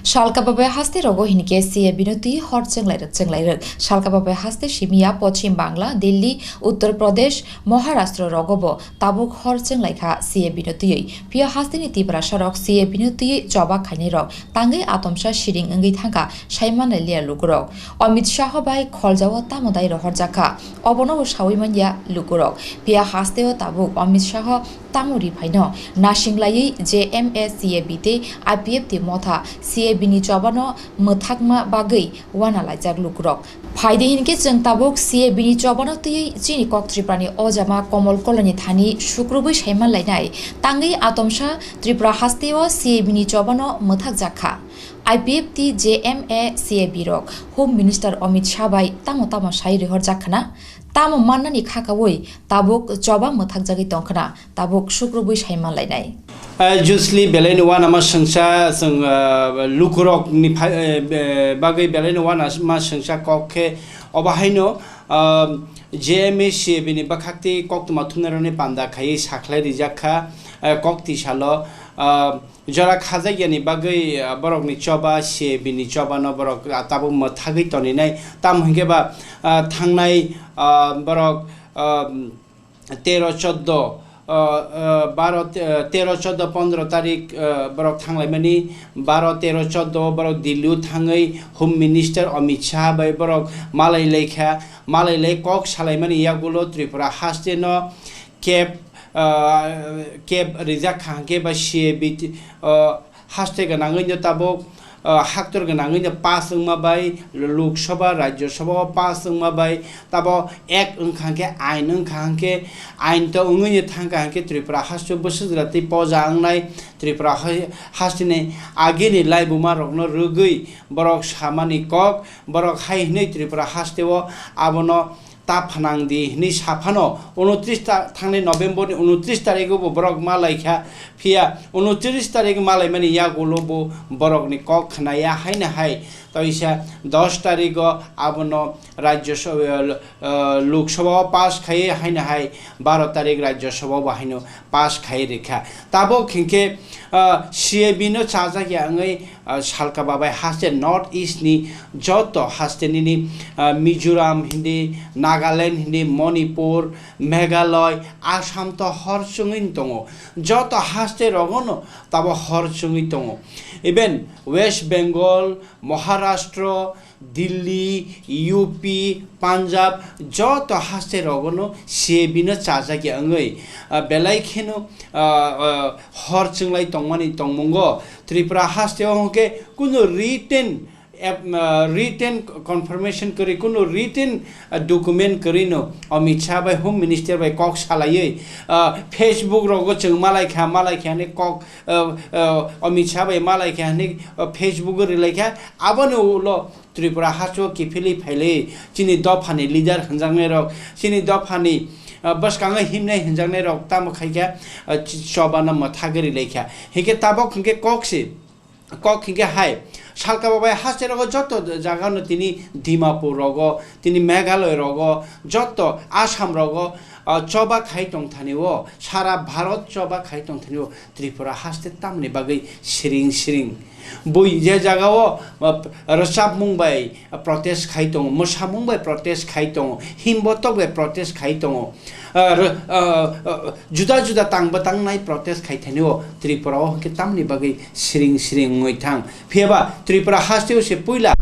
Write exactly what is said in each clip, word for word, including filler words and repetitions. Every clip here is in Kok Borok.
Salka babai haste rogo hinkhe C A B no twi hor chwnglai rwk chwnglai rwk. Salka babai haste simiya Pochim Bangla, Delhi, Uttar Pradesh, Maharashtra rogo bo tabuk hor chwnglai kha C A B no twiwi. Phiya hasteni Tiprasa rok C A B no twiwi choba khainai rok tangwi atomsa siring wngwi thangkha saimanlai liya lukurok. Amit Shah bai kholjao tamo dai rohorjak kha, obono bo sawi manya lukurok. Phiya hasteo tabuk Amit Shah tamo ri phaino nasinglaiwi J M A C A B tei I P F T motha C A B ni chobano mwthakma bagwi wana laijak lukurok. Phaidi hinkhe chwng tabuk C A B ni chobano twiwi chini kok Tripura ni ojama Komol Koloni thani sukrubwi saiman lainai. Tangwi atomsa Tripura hasteo C A B ni chobano mwthakjak kha. I P F T J M A C A B rok Home Minister Amit Shah bai tamo tamo sai rihorjak khna, tamo mannani khakaui tabuk choba mwthakjagwi tongkhna, tabuk sukrubwi saiman lainai. Ah, Jusli belai no wana ma swngsa, chwng, ah, lukurok ni pha-, eh, be-, bagwi belai no wana ma swngsa kok khe obo haino, ah, J M A C A B ni bwkhak tei koktwma thumnairokni panda khaiwi sakhlai rijak kha, eh, kok tisalo, ah, jora khajakya ni bagwi, ah, borokni choba C A B ni choba no borok, ah, tabuk mwthagwi toninai. Tamo hinkhe ba, ah, thangnai, ah, borok, ah, tero choddo, ah, ah, baro, ah, tero choddo pondro tarik, ah, borok thanglaimani, baro tero choddo borok Delhi o thangwi Home Minister Amit Shah bai borok malai laikha, malai lai kok salaimani yagulo Tripura haste no kep, ah, kep rijak kha hwnkhe ba C A B, ah, haste gwnangwi no tabuk, ah, haktor gwnangwi no pass wngma bai, Lok Sabha, Rajya Sabha o pass wngma bai, tabo ek wngkha hwnkhe, ain wngkha hwnkhe, ain to wngwi no thangkha hwnkhe Tripura haste bwswk jora tei poja wngnai Tripura ha-, haste ni agini laibuma rokno rwgwi borok samani kok, borok hai hwnwi Tripura haste o abono ta phanang di hwnwi sa phano, unotris ta-, thangnai November ni unotris tarigo bo borok ma lai kha, phiya unotris tarik ma laimani yagulo bo borokni kok khna ya haino hai, toisa dos tarigo abono Rajya Sabha, eh, Lok Sabha o pass khai haino hai, baro tarik Rajya Sabha o bo haino pass khai rikha. Tabuk hinkhe, ah, C A B no chajak ya wngwi, ah, salka babai haste North East ni joto haste nini, ah, Mizoram hindi, Nagaland hindi, Manipur, Meghalaya, Assam to hor chwngwi tongo. Joto haste rogono tabo hor chwngwi tongo. Even West Bengal, Maharashtra, Delhi, U P, Punjab, joto haste rogono C A B no chajak ya wngwi, ah, belai kheno, ah, ah, hor chwnglai tongmani tongmungo. Tripura haste o hwnkhe kunu written, ap-, ah, written confirmation kwrwi, kunu written, ah, document kwrwi no Amit Shah bai Home Minister bai kok salaiwi, ah, Facebook rogo chwng malai kha, malai kha hwnwi kok, ah, ah, Amit Shah bai malai kha hwnwi, ah, Facebook o rwlai kha, aboni ulo Tripura haste o kiphilwi phailwi chini dophani leader hwnjaknairok, chini dophani, ah, bwskango himnai hwnjaknairok tamo khaikha, ah, ch-, chobano mwthagwi rwlaikha. Hinkhe tabuk hinkhe kok se, kok hinkhe hai, salka babai haste rogo joto jagano tini Dimapur rogo, tini Meghalaya rogo, joto Assam rogo, ah, choba khai tongthani o, sara Bharat choba khai tongthani o. Tripura haste tamni bagwi siring siring. Bui je jagao, ah, rwchapmung bai protest khai tongo, mwsamung bai protest khai tongo, himbotok bai protest khai tongo. Ah, rw-, ah, ah, juda juda tangbo tangnai protest khai thani o Tripura o hwnkhe tamni bagwi siring siring wngwi thang. Phiyaba Tripura haste o se puila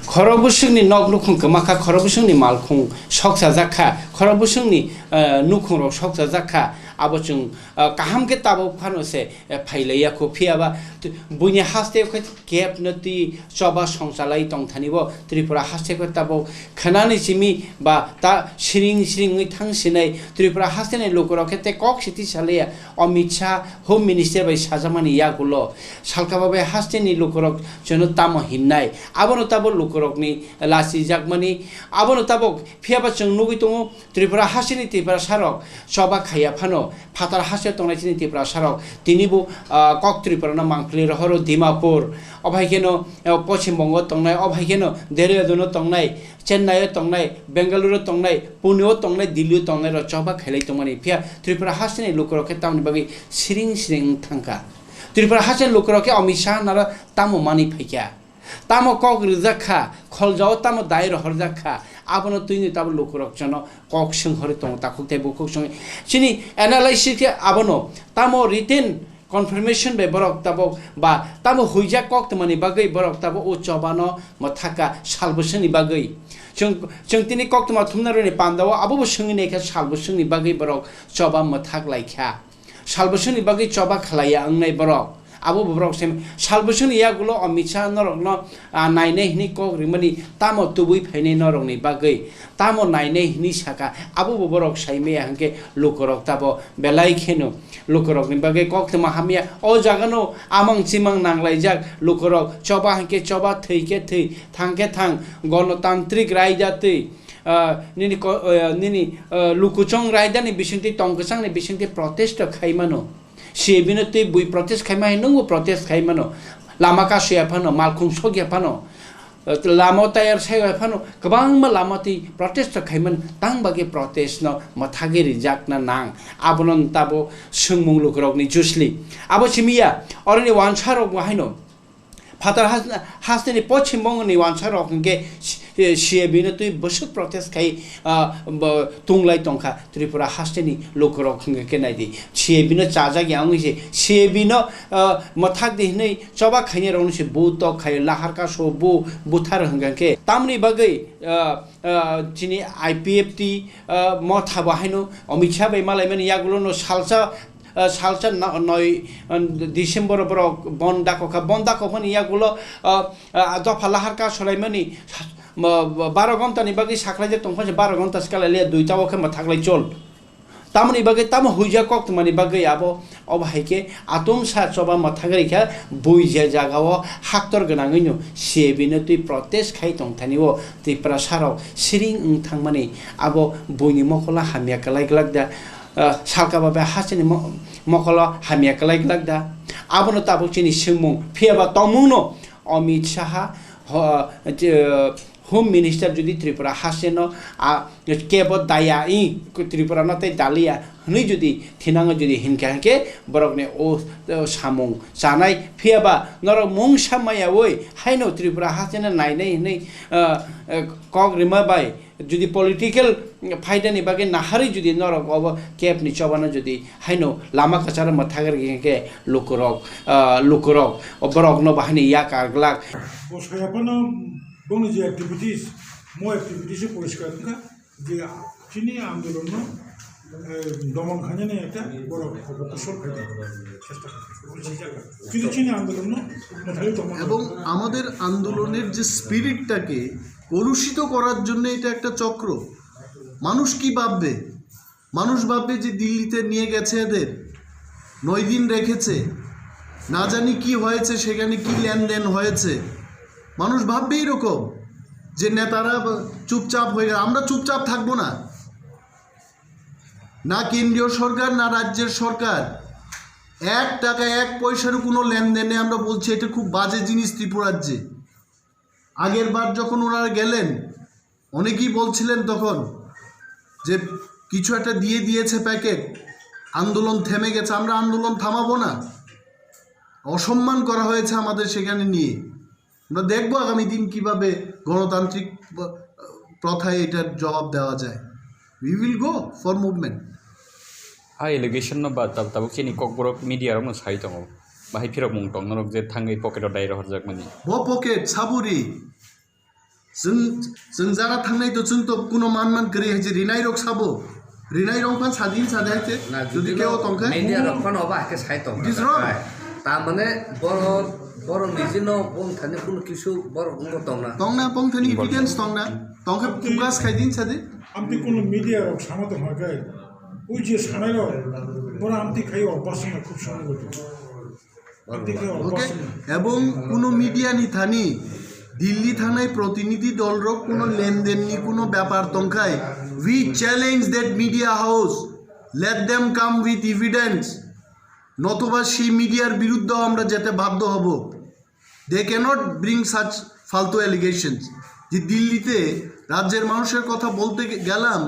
khorok bwswkni nok nukhung kwma kha, khorok bwswkni malkhung sokchajak kha, khorok bwswkni, ah, nukhung rok sokchajak kha. Abo chwng, ah, kaham khe tabuk phano se, eh, phailaiya kho. Phiyaba t-, buini haste khe kep no twi choba songchalai tongthani bo Tripura haste khe tabuk khwnani simi ba ta siring siring wngwi thang sinai Tripura haste ni lukurok khe tei kok siti salaiya Amit Shah Home Minister bai sajakmani yagulo salka babai haste ni lukurok chwngno tamo hinnai abono tabuk lukurokni lachijakmani abono tabuk phiyaba chwng nugwi tongo. Tripura hasteni Tiprasarok choba khaiya phano phatar hasteo tongnai chini Tiprasarok tinibo, ah, kok Tripurano mangpili rohoro Dimapur, obo hai kheno, ah, Poschim Bongo tongnai, obo hai kheno Dehradun-o tongnai, Chennai-o tongnai, Bengaluru-o tongnai, Pune-o tongnai, Delhi-o tongnairok choba khailai tongmani. Phiya Tripura hasteni lukurok khe tamoni bagwi siring siring wng thangkha. Tripura haste lukurok khe Amit Shah naro tamo manwi phaikha, tamo kok rijak kha, kholjao tamo dai rohorjak kha, abono twini tabo lukurok jono kok swnghorwi tongo takhuk tei bukhuk songwi. Chini analysis khe abono tamo written confirmation bai borok tabok ba tamo huijak koktwmani bagwi borok tabok o chobano mwthakha sal bwswkni bagwi. Chwng, chwng tini koktwma thumnarokni pandao abobo swngwi naikha sal bwswkni bagwi borok choba mwthak laikha. Sal bwswkni bagwi choba khlaiya wngnai borok. Abobo borok se sal bwswkni yagulo Amit Shah norokno, ah, nainai hwnwi kok rimani tamo tubui phainai norokni bagwi. Tamo nainai hwnwi saka, abobo borok saimaya hwnkhe lukurok tabo belai kheno lukurokni bagwi koktwma hamya. O jagano amang chimang nanglaijak lukurok, choba hwnkhe choba, thwi khe thwi, thang khe thang, gonotantrik raida twi, ah, nini ko-, ah, nini, ah, lukuchong raidani bisingtwi, tong kwchangni bisingtwi protest khaimano. C A B no twi bui protest khaima hai nwngbo protest khaimano. Lama kasya phano, malkhung sokya phano, lama tayar saya phano, kwbangma lama twi protest khaimani, tang bagwi protest no mwthagwi rijakna nang. Abono tabo swngmung lukurokni jusli. Abo simiya, oroni wansarok bo haino. Phatar has-, hasteni pochim bongoni wansarok hwnkhe C-, C A B no twi bwswk protest khai, ah, bo tunglai tongkha Tripura hasteni lukurok hwnkhe khe naidi. C A B no chajak ya wngwi se, C A B no, ah, mwthak di hwnwi choba khainai rokno se bu tok khai, lahar kaso bu buthar hwnkha khe. Tamni bagwi, ah, ah, chini I P F T, ah, motha bo haino Amit Shah bai malaimani yagulo no salsa, ah, salsa no-, noi, ah, December borok bon dakokha, bon dakokmani yagulo, ah, ah, dopha lahar ka solaimani sa-, mo-, baro gonta ni bagwi saklaijak tongkha se baro gonta se kalai le duita o khe mwthaklai chol. Tamoni bagwi tamo huijak koktwmani bagwi abo, obo hai khe atomsa choba mwthagri kha bui je jaga o haktor gwnangwi no C A B no twi protest khai tongthani o Tiprasa rok siring wng thangmani abo buini mokolo hamya kwlai glak da, ah, salka ba bai hasteni mo-, mokolo hamya kwlai glak da. Abono tabuk chini swngmung, phiya ba tongmung no Amit Shah ho-, je, Home Minister jodi Tripura hasteno, a, kebo daya i Tripura no tei daliya hwnwi jodi thinango jodi hinkha hinkhe borokni o, o samung chanai phiya ba norok mungsa maya oi haino Tripura hasteno nainai hwnwi, ah, ah, kok rima bai jodi political phaidani bagwi naharwi jodi norok obo kebni chobano jodi haino lama kwcharo mwthagri hinkhe lukurok, ah, lukurok borokno bahani yak ar glak. Bo saya phano bongni je activities, mo activities o poriskar wngkha je chini andolon no, eh, domon khainani ekta borok kosol khainai chesta khainai. Kintu chini andolon no mwthangwi tongma এবং nangkha. আমাদের আন্দোলনের যে স্পিরিটটাকে কলুষিত করার জন্য এটা একটা চক্র। মানুষ কি ভাববে? মানুষ ভাববে যে দিল্লিতে নিয়ে গেছে এদের, নয় দিন রেখেছে, না জানি কি হয়েছে, সেখানে কি লেনদেন হয়েছে। মানুষ ভাববে এরকম যে নেতারা চুপচাপ হয়ে গেল। আমরা চুপচাপ থাকবো না। না কেন্দ্রীয় সরকার, না রাজ্যের সরকার এক টাকা, এক পয়সারও কোনো লেনদেনে আমরা বলছি, এটা খুব বাজে জিনিস ত্রিপুরাজ্যে। আগের বার যখন ওনারা গেলেন, অনেকেই বলছিলেন তখন যে কিছু একটা দিয়ে দিয়েছে প্যাকেট, আন্দোলন থেমে গেছে, আমরা আন্দোলন থামাবো না, অসম্মান করা হয়েছে আমাদের সেখানে নিয়ে। আমরা দেখবো আগামী দিন কিভাবে গণতান্ত্রিক প-, প্রথায় এটার জবাব দেওয়া যায়। We will go for movement. A allegation no ba tab-, tabuk chini kokborok media rok no sai tongo. Bahai phirok mung tong norok je thangwi pocket o dai rohorjak mani. Bo pocket saburi. Chwng, chwng jara thangnai to chwng to kuno man man kwrwi hai je rinai rok sabo. Rinai rok phan sadin sade hai je. Na, jodi jodi keo no tongkha. Media rok phano oba hai khe sai tong It is wrong. Hai. Ta mane boro, boro niji no bong thani kuno kisu boro wngbo tongna. Tongna bong thani evidence tongna. Tongkha focus khai din sade. Amtwi kuno media rok sama tong hai khe. Ui je sanai rok. Boro amtwi khai o basna khub sanai rok. ওকে, এবং কোনো মিডিয়া নি থানি দিল্লি থানায় প্রতিনিধি দলরক কোনো লেনদেন নি কোনো ব্যাপার তংখায়, we challenge that media house, let them come with evidence. নতুবা সেই মিডিয়ার বিরুদ্ধেও আমরা যেতে বাধ্য হব। They cannot bring such ফালতু অ্যালিগেশনস যে দিল্লিতে রাজ্যের মানুষের কথা বলতে গে-, গেলাম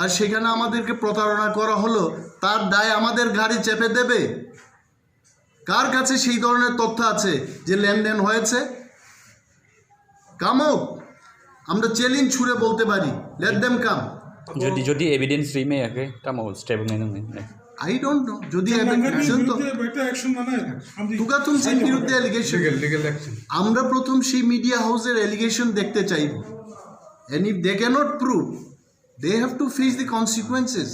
আর সেখানে আমাদেরকে প্রতারণা করা হলো, তার দায় আমাদের ঘাড়ে চেপে দেবে। কার কাছে সেই ধরনের তথ্য আছে যে লেনদেন হয়েছে? কামুক, আমরা চ্যালেঞ্জ ছুড়ে বলতে পারি, let them come. যদি যদি এভিডেন্স রিমে আগে তামো স্টেপ নেন নেন I don't know. যদি এটা Manganir একজন তো বিরুদ্ধে একটা অ্যাকশন মানে আমি তুকাতুম সিং বিরুদ্ধে অ্যালিগেশন। Legal legal action. আমরা প্রথম সেই মিডিয়া হাউসের অ্যালিগেশন দেখতে চাইব। And if they cannot prove, they have to face the consequences.